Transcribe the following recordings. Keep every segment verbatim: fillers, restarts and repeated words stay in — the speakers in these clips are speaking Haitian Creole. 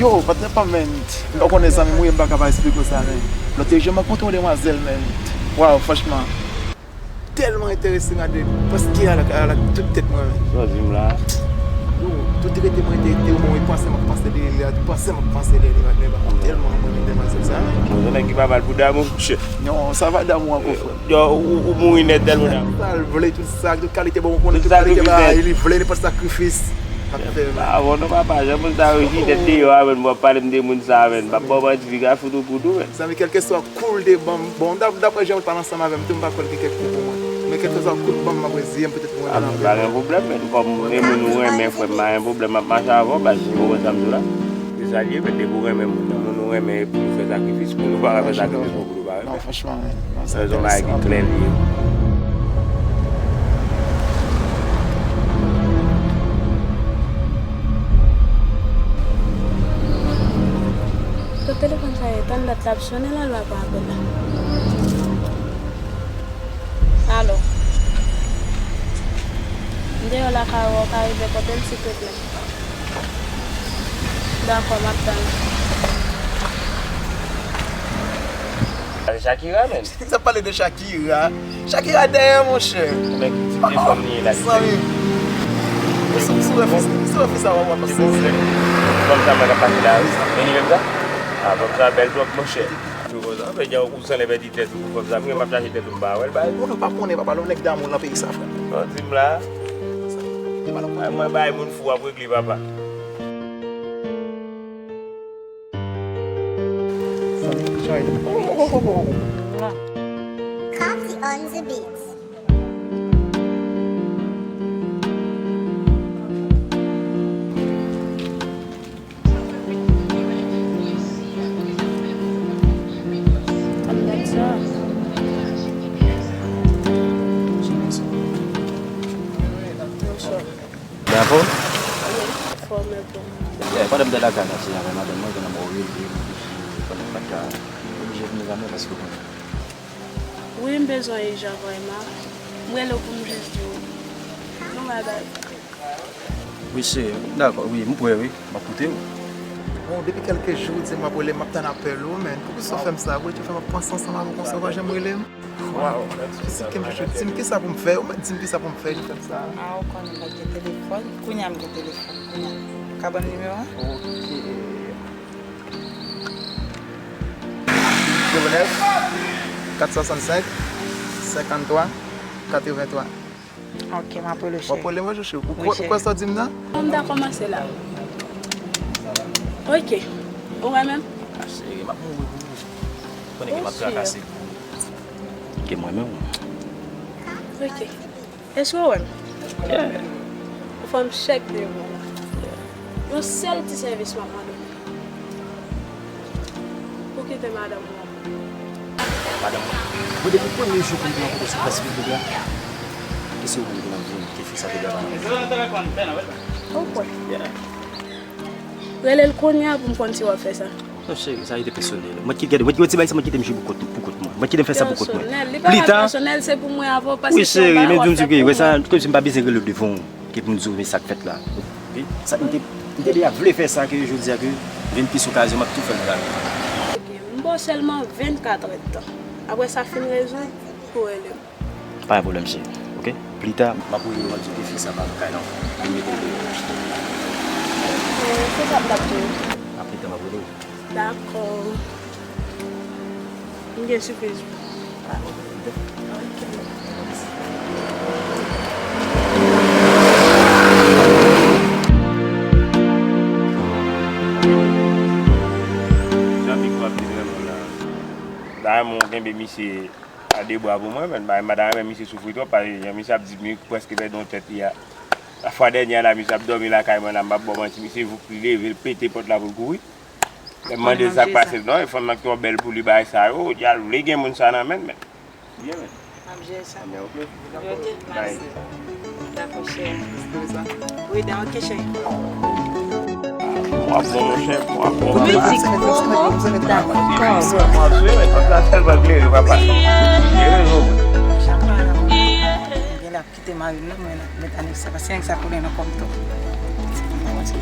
Yo, patnè pa m, men. M pa konnen, zanmi m, wi, m pa ka pa esplike w sa, men. Lòt jou, m rankontre yon demwazèl, men. Waw, franchman. Tèlman enterese, gade, paske al ak, al ak tout tèt mwen, men. Sa w di m la? Yo, tout rete mwen te, te, bon, e panse m ap panse de li, a, panse m ap panse de li, patnè, pa tèlman mwen renmen demwazèl sa, men. Bon, se nèg ki pa mal pou damou, monchè. Non, sa pa damou ankò, frè. Yo, ou, ou mouri nèt tèlman damou. Sa l vle, tout sa, tout kalite, bon, ou konnen tout kalite bagay, li vle, li pran sakrifis. Avon non papa, jan moun sa yo jete deyò a, men, w ap pale m de moun sa, men, m ap ba w manti, piga fout ou kou tou, men. Zanmi, kèlkeswa kou l te ban m, bon, dap-, daprè jan l pale ansanm avè m tou, m pa kwè l gen kèk kou pou mwen. Men kèlkeswa kou l ban m, m ap reziye m, petèt pou mwen menm. Pa gen pwoblèm, men, kòm e moun ou renmen, frè m, pa gen pwoblèm, m ap mache avè w, baz, ou konprann sa m di w la? Se sa l ye, men, depi w renmen moun nan, moun ou renmen, epi nou fè sakrifis, moun ou pa ka fè sakrifis pou ou, pa renmen. Non, franchman, men, non, se yon bagay ki klè li ye. Kot telefòn sa ye? Tann dat l ap sonnen la, l pa pran apèl la. Alo. M deyò lakay ou, ou ka rive kote m, silvouplè? Dakò, m ap tann. Sa se Shakira, menm. Nèg ap pale de Shakira. Shakira dèyè, monchè. Men ki tip de fanm li ye la, li fè? Zanmi. Ou sou, sou wè fi, sou wè fi sa w ap pase. Fanm sa mwen k ap pase la, wi. Men li menm sa? A, fanm sa bèl twòp, monchè. Tou konsa, fè djè ou sanlè pèdi tèt ou pou fanm sa. Mwen, m ap chache tèt ou, m pa wè l, bay. Ou pa konnen, papa, lè yon nèg damou nan peyi sa, frè. Sa w di m la? Mwen, mwen bay moun fou ap regle, papa. Coffee on the beat. Ann gad sa. Bravo. Fòmèl pou mwen. Yeah, pandan m te lakay la, se avè madanm mwen, gen nan mwen rele m, pandan m pa t ka oblije vin ramen paske w konnen. Wi, m bezwen Eja vrèman. M rele w pou m jis di w yon bagay. Wi, cheri, dakò, wi, m prè, wi, m ap koute w. Bon, depi kèlke jou, w di m w ap rele m, m ap tann apèl ou, men poukisa w fè m sa? Poukisa w fè m ap panse ansanm avè w konsa, w pa janm rele m? Waw, di m kisa pou m fè, ou mèt di m kisa pou m fè, nou fè m sa. A, ou konnen m pa t gen telefòn, kounye a m gen telefòn, kounye a. Ou ka ban m nimewo a? Ok. Zewo nèf, kat swasannsenk, senkanntwa, katrevenntwa. Ok, m ap rele w, cheri. W ap rele mwen, chouchou. Ou kwè, ou kwè sa w di m nan? Bon, m ta kòmanse la. Ok. Ou wè menm? A, cheri, m ap mouri pou ou. Konnen ke m ap trakase pou ou. Ke mwen menm. Ok. Èske w wè m? Yeah. Ou fè m chèk devan w. Yon sèl ti sèvis m ap mande w. Ou kite madanm ou. Madanm mwen. Mwen depi premye jou pou m te rankontre sou plas piblik la, e se ou menm ki nan vi m, ke fi sa te dwe pa nan vi m. Ou kwè? Yeah. Rele l kounye a pou m konn si w ap fè sa. Non, cheri, sa rete pèsonèl. Mwen ki gade, mwen ki ti bay sa, mwen kite m jwe pou kont, pou kont mwen. Mwen kite m fè sa pou kont mwen. Pèsonèl, li pa ka pèsonèl, se pou mwen avè w, paske wi, cheri, men di m di ke, wè sa, kòmsi m pa bezwen rele w devan w, ke pou m di w, men sa k fèt la. Wi, sa, m te, m te deja vle fè sa, ke jodi a ke vin plis okazyon, m ap tou fè l. Ok, m ba w sèlman vennkat èdtan. Apre sa fin rezoud, pou rele m. Pa gen pwoblèm, cheri. Ok? Pli ta, m ap voye yo di ke fi sa pa nan kay la ankò. Vin mete l deyò. Ok, se sa m t ap di w. Apre tan, m ap rele w. Dakò. M gen sipriz pou ou. Ok. Jan Big Bob te renmen w la. Dayè, mwen kenbe misye a de bra pou mwen, men bagay m pa ta renmen misye soufri twòp, paske jan misye ap di m, li prèske pèdi yon tèt li a. Lafwa dènye a la, misye ap dòmi lakay mwen la, m p ap ba w manti, misye voup li leve, l pete pòt la pou l kouri. Lè m mande l sa k pase l, non, e fanm nan k twò bèl pou li, bagay sa yo, dyal vle gen moun sa nan men l, men. Byen, men. M ap jere sa. Ebyen, ok. Ok, mèsi. Dakò, cheri. Wi, dan, ok, cheri. W ap bon, monchè, w ap bon, papa. Music Promo dot com. Mwen ap swiv, men, papa, tèlman klere, papa. Gen rezon. Kite mari m nan, mwen la, mèt anèk sa, paske nèg sa konnen nan kò m tou. Ti konnen kòman se ye.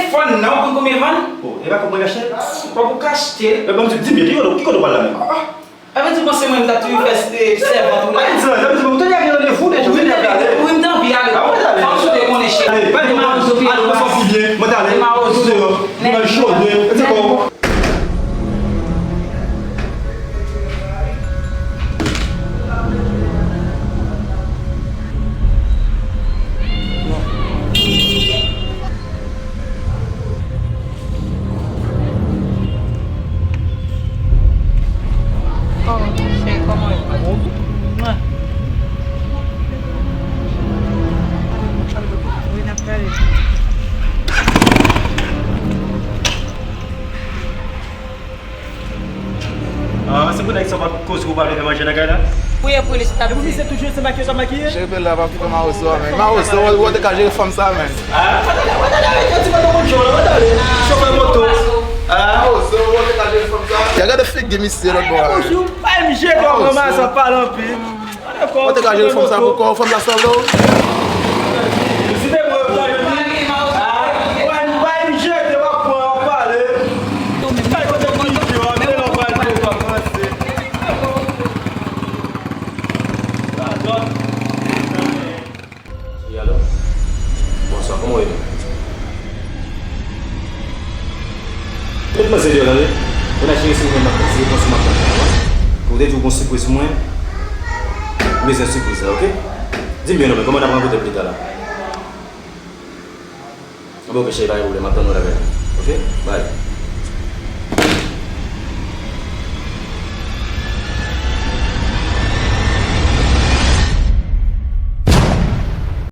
telefòn nan, ou konn konbyen vann? Oh, e pa kòb mwen achte? Kòb ou ka achte. E ban m di, di byen, ki kote, ki kote w pral la menm? Ah, ah. Sa vle di w panse mwen m t ap toujou fè, eh, sèvant ou la? Mwen di, sa vle di, mwen te gen randevou deja, wi, m te anvi ale. Wi, m te anvi ale. Ah, mwen t ale. Fò m sou te konnen, cheri. Ale, pa gen pwoblèm. Ale, ou pase pi byen. Mwen t ale. Mwen mawozo. Sou deyò. Mwen jode. E se kò? Oh, cheri, kòman w ye? Mwen. Wi, n ap pale. Ah, se pou nèg sa w pa koze ou pa vle fè manje nan kay la? Pou yo pou li sou tab. Epi se toujou se makiye sa makiye? Cheri, pè la pa fè mawozo a, men. Mawozo, ou te ka jere fanm sa, men. Ah, pa ta, pa ta, pa ta, yon ti moto konn jwe la, pa ta ale. Chofè moto. Ah. Mawozo, ou te ka jere fanm sa. Ya gade figi misye lòt bò a, men. Bonjou, pa M J, pran mawozo, pale anpil. Ou te ka jere fanm sa pou kò, fanm sa sanble w? Wi, alo. Bonswa, kòman w ye menm? Met manzè deyò, tande. Mennaj cheri, si w gen, m ap di w konsa m ap tann ou. Ou te di w gon sipriz pou mwen. M bezwen sipriz la, oke? Di m byen non, men kòman n ap rankontre pita la? Bon, oke, cheri, pa gen pwoblèm, m ap tann ou lakay la. Oke? Bye.